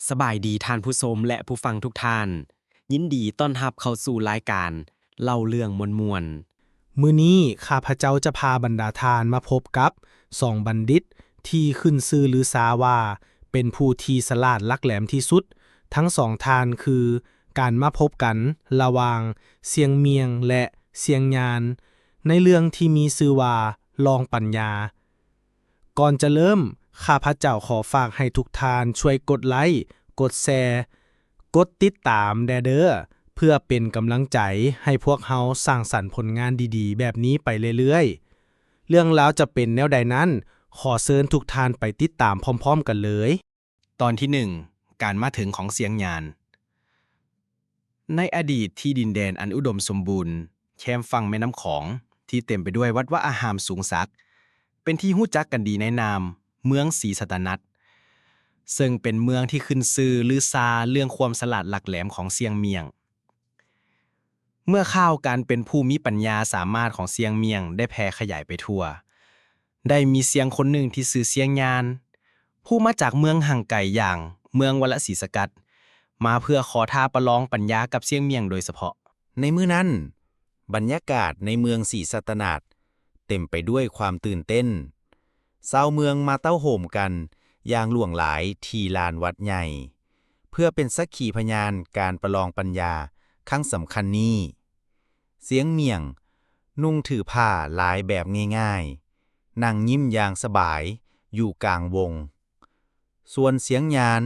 ສະບາຍດີທ່ານຜູ້ຊົມ ແລະ ຜູ້ຟັງທຸກທ່ານ, ຍິນດີຕ້ອນຮັບເຂົ້າສູ່ລາຍການເລົ່າເລື່ອງມ່ວນໆ. ມື້ນີ້ຂ້າພະເຈົ້າຈະພາບັນດາທ່ານມາພົບກັບສອງບັນດິດທີ່ຂຶ້ນຊື່ລືຊາວ່າເປັນຜູ້ທີ່ສະຫຼາດຫຼັກແຫຼມທີ່ສຸດ. ທັງສອງທ່ານຄືການມາພົບກັນລະຫວ່າງຊຽງໝ້ຽງ ແລະ ຊຽງຍານ ໃນເລື່ອງທີ່ມີຊື່ວ່າລອງປັນຍາ. ກ່ອນຈະເລີ່ມ, ຂ້າພະເຈົ້າຂໍຝາກໃຫ້ທຸກທ່ານຊ່ວຍກົດໄລ, ກົດແຊ, ກົດຕິດຕາມແດ່ເດີ້ ເພື່ອເປັນກຳລັງໃຈໃຫ້ພວກເຮົາສ້າງສັນຜົນງານດີໆແບບນີ້ໄປເລື້ອຍໆ. ເລື່ອງລາວຈະເປັນແນວໃດນັ້ນ, ຂໍເຊີນທຸກທ່ານໄປຕິດຕາມພ້ອມໆກັນເລີຍ. ຕອນທີໜຶ່ງ ການມາເຖິງຂອງຊຽງຍານ. ໃນອະດີດທີ່ດິນແດນອັນອຸດົມສົມບູນ ແຄມຝັ່ງແມ່ນ້ຳຂອງ ທີ່ເຕັມໄປດ້ວຍວັດວາອາຮາມສູງສັກ ເປັນທີ່ຮູ້ຈັກກັນດີໃນນາມເມືອງສີສັດຕະນາດ ເຊິ່ງເປັນເມືອງທີ່ຂຶ້ນຊື່ລືຊາເລື່ອງຄວາມສະຫຼາດຫຼັກແຫຼມຂອງຊຽງໝ້ຽງ. ເມື່ອຂ່າວການເປັນຜູ້ມີປັນຍາສາມາດຂອງຊຽງໝ້ຽງໄດ້ແຜ່ຂະຫຍາຍໄປທົ່ວ, ໄດ້ມີຊຽງຄົນໜຶ່ງທີ່ຊື່ຊຽງຍານ ຜູ້ມາຈາກເມືອງຫ່າງໄກຢ່າງເມືອງວະລະສີສະກັດ ມາເພື່ອຂໍທ້າປະລອງປັນຍາກັບຊຽງໝ້ຽງໂດຍສະເພາະ. ໃນມື້ນັ້ນ, ບັນຍາກາດໃນເມືອງສີສັດຕະນາດເຕັມໄປດ້ວຍຄວາມຕື່ນເຕັ້ນ. ຊາວເມືອງມາເຕົ້າໂຮມກັນຢ່າງຫຼວງຫຼາຍທີ່ລານວັດໃຫຍ່ ເພື່ອເປັນສັກຂີພະຍານການປະລອງປັນຍາຄັ້ງສຳຄັນນີ້. ຊຽງໝ້ຽງນຸ່ງຖືຜ້າລາຍແບບງ່າຍໆ, ນັ່ງຍິ້ມຢ່າງສະບາຍຢູ່ກາງວົງ. ສ່ວນຊຽງຍານ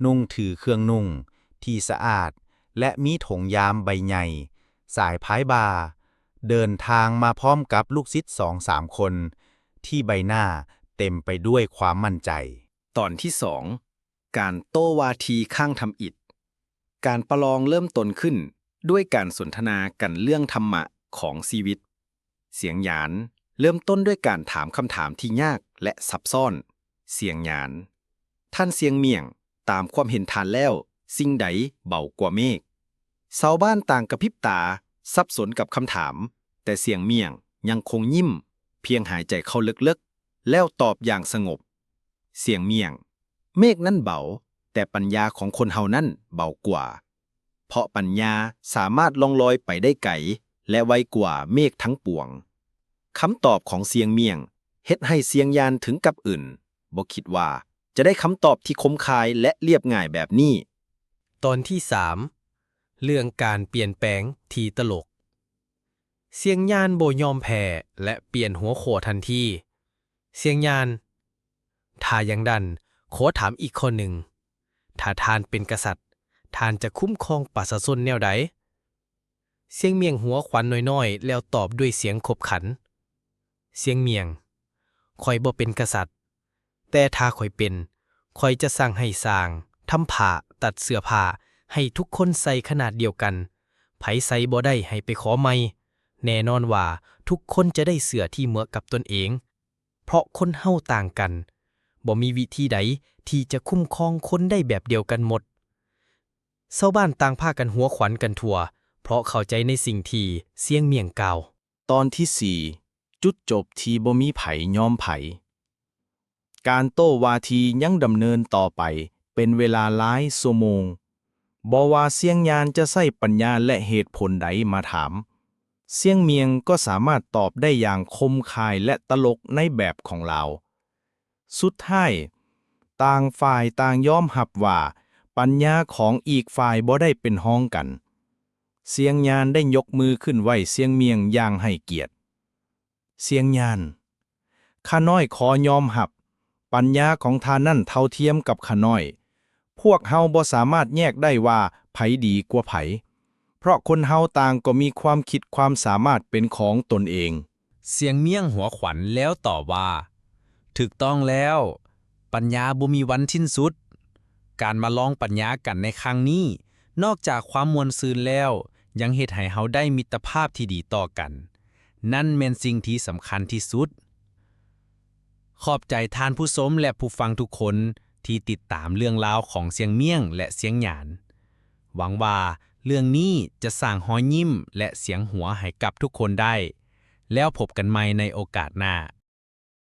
ນຸ່ງຖືເຄື່ອງນຸ່ງທີ່ສະອາດ ແລະ ມີຖົງຍາມໃບໃຫຍ່ສາຍພາຍບ່າ, ເດີນທາງມາພ້ອມກັບລູກສິດສອງສາມຄົນ ທີ່ໃບໜ້າເຕັມໄປດ້ວຍຄວາມໝັ້ນໃຈ. ຕອນທີສອງ ການໂຕ້ວາທີຄັ້ງທຳອິດ. ການປະລອງເລີ່ມຕົ້ນຂຶ້ນດ້ວຍການສົນທະນາກັນເລື່ອງທຳມະຂອງຊີວິດ. ຊຽງຍານເລີ່ມຕົ້ນດ້ວຍການຖາມຄຳຖາມທີ່ຍາກ ແລະ ຊັບຊ້ອນ. ຊຽງຍານ, ທ່ານຊຽງໝ້ຽງ, ຕາມຄວາມເຫັນທ່ານແລ້ວ, ສິ່ງໃດເບົາກວ່າເມກ? ຊາວບ້ານຕ່າງກະພິບຕາ, ສັບສົນກັບຄຳຖາມ, ແຕ່ຊຽງໝ້ຽງຍັງຄົງຍິ້ມ, ພຽງຫາຍໃຈເຂົ້າເລິກໆ ແລ້ວຕອບຢ່າງສະຫງົບ. ຊຽງໝ້ຽງ, ເມກນັ້ນເບົາ, ແຕ່ປັນຍາຂອງຄົນເຮົານັ້ນເບົາກວ່າ, ເພາະປັນຍາສາມາດລ່ອງລອຍໄປໄດ້ໄກ ແລະ ໄວກວ່າເມກທັງປວງ. ຄຳຕອບຂອງຊຽງໝ້ຽງເຮັດໃຫ້ຊຽງຍານເຖິງກັບອຶ່ນ, ບໍ່ຄິດວ່າຈະໄດ້ຄຳຕອບທີ່ຄົມຄາຍ ແລະ ລຽບງ່າຍແບບນີ້. ຕອນທີສາມ ເລື່ອງການປ່ຽນແປງທີ່ຕະຫຼົກ. ຊຽງຍານບໍ່ຍອມແພ້ ແລະ ປ່ຽນຫົວຂໍ້ທັນທີ. ຊຽງຍານ, ຖ້າຢ່າງນັ້ນ, ຂໍຖາມອີກຂໍ້ໜຶ່ງ. ຖ້າທ່ານເປັນກະສັດ, ທ່ານຈະຄຸ້ມຄອງປະຊາຊົນແນວໃດ? ຊຽງໝ້ຽງຫົວຂວັນນ້ອຍໆ ແລ້ວຕອບດ້ວຍສຽງຂົບຂັນ. ຊຽງໝ້ຽງ, ຂ້ອຍບໍ່ເປັນກະສັດ, ແຕ່ຖ້າຂ້ອຍເປັນ, ຂ້ອຍຈະສັ່ງໃຫ້ຊ່າງທຳຜ້າ, ຕັດເສື້ອຜ້າໃຫ້ທຸກຄົນໃສ່ຂະໜາດດຽວກັນ, ໃຜໃສ່ບໍ່ໄດ້ໃຫ້ໄປຂໍໃໝ່. ແນ່ນອນວ່າທຸກຄົນຈະໄດ້ເສື້ອທີ່ເໝາະກັບຕົນເອງ, ເພາະຄົນເຮົາຕ່າງກັນ, ບໍ່ມີວິທີໃດທີ່ຈະຄຸ້ມຄອງຄົນໄດ້ແບບດຽວກັນໝົດ. ຊາວບ້ານຕ່າງພາກັນຫົວຂວັນກັນທົ່ວ ເພາະເຂົ້າໃຈໃນສິ່ງທີ່ຊຽງໝ້ຽງກ່າວ. ຕອນທີສີ່ ຈຸດຈົບທີ່ບໍ່ມີໃຜຍອມໃຜ. ການໂຕ້ວາທີຍັງດຳເນີນຕໍ່ໄປເປັນເວລາຫຼາຍຊົ່ວໂມງ. ບໍ່ວ່າຊຽງຍານຈະໃຊ້ປັນຍາ ແລະ ເຫດຜົນໃດມາຖາມ, ຊຽງໝ້ຽງກໍສາມາດຕອບໄດ້ຢ່າງຄົມຄາຍ ແລະ ຕະຫຼົກໃນແບບຂອງລາວ. ສຸດທ້າຍ, ຕ່າງຝ່າຍຕ່າງຍອມຮັບວ່າປັນຍາຂອງອີກຝ່າຍບໍ່ໄດ້ເປັນຮອງກັນ. ຊຽງຍານໄດ້ຍົກມືຂຶ້ນໄຫວ້ຊຽງໝ້ຽງຢ່າງໃຫ້ກຽດ. ຊຽງຍານ, ຂ້ານ້ອຍຂໍຍອມຮັບ, ປັນຍາຂອງທ່ານນັ້ນເທົ່າທຽມກັບຂ້ານ້ອຍ. ພວກເຮົາບໍ່ສາມາດແຍກໄດ້ວ່າໃຜດີກວ່າໃຜ, ເພາະຄົນເຮົາຕ່າງກໍມີຄວາມຄິດຄວາມສາມາດເປັນຂອງຕົນເອງ. ຊຽງໝ້ຽງຫົວຂວັນແລ້ວຕອບວ່າ, ຖືກຕ້ອງແລ້ວ, ປັນຍາບໍ່ມີວັນສິ້ນສຸດ. ການມາລອງປັນຍາກັນໃນຄັ້ງນີ້, ນອກຈາກຄວາມມ່ວນຊື່ນແລ້ວ, ຍັງເຮັດໃຫ້ເຮົາໄດ້ມິດຕະພາບທີ່ດີຕໍ່ກັນ. ນັ້ນແມ່ນສິ່ງທີ່ສຳຄັນທີ່ສຸດ. ຂອບໃຈທ່ານຜູ້ຊົມ ແລະ ຜູ້ຟັງທຸກຄົນທີ່ຕິດຕາມເລື່ອງລາວຂອງຊຽງໝ້ຽງ ແລະ ຊຽງຍານ. ຫວັງວ່າເລື່ອງນີ້ຈະສ້າງຮອຍຍິ້ມ ແລະ ສຽງຫົວໃຫ້ກັບທຸກຄົນໄດ້. ແລ້ວພົບກັນໃໝ່ໃນໂອກາດໜ້າ.